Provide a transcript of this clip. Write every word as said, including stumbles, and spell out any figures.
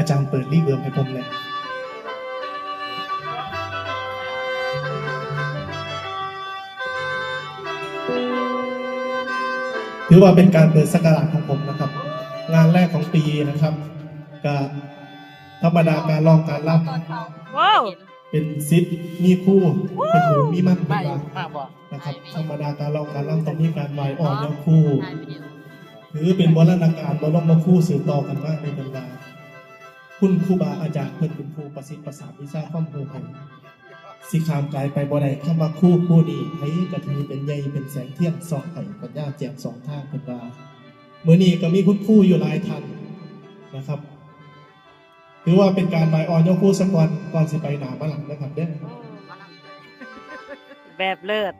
อาจารย์เปิดรีเวิร์บให้ผมเลย ถือว่าเป็นการเปิดศักราชของผมนะครับ งานแรกของปีนะครับ ก็ธรรมดาการร้องการรำ ว้าว เป็นศิษย์มีครูเป็นหมู่มีมั่น มา เพิ่น อี ว่าก มาบอก นะครับ ธรรมดาการร้องการรำต้องมีการไหว้อ่อนยกครู ถือเป็นบูรณาการบ่ลงมาครูสืบต่อกันมาในบรรดาคุณครูบาอาจารย์เพิ่นเป็นผู้ประสิทธิ์ประสาทวิชาความรู้ให้สิข้ามกายไปบ่ได้คำว่าครูครูนี่ไผก็ถือเป็นใหญ่เป็นแสงเทียนส่องให้ปัญญาแจ่มสองทางเพิ่นว่ามื้อนี้ก็มีคุณครูอยู่หลายท่านนะครับ ถือว่าเป็นการไหว้อ่อนยกครูสักวันก่อนสิไปหน้ามาหลังนะครับเด้อ แบบเลิศ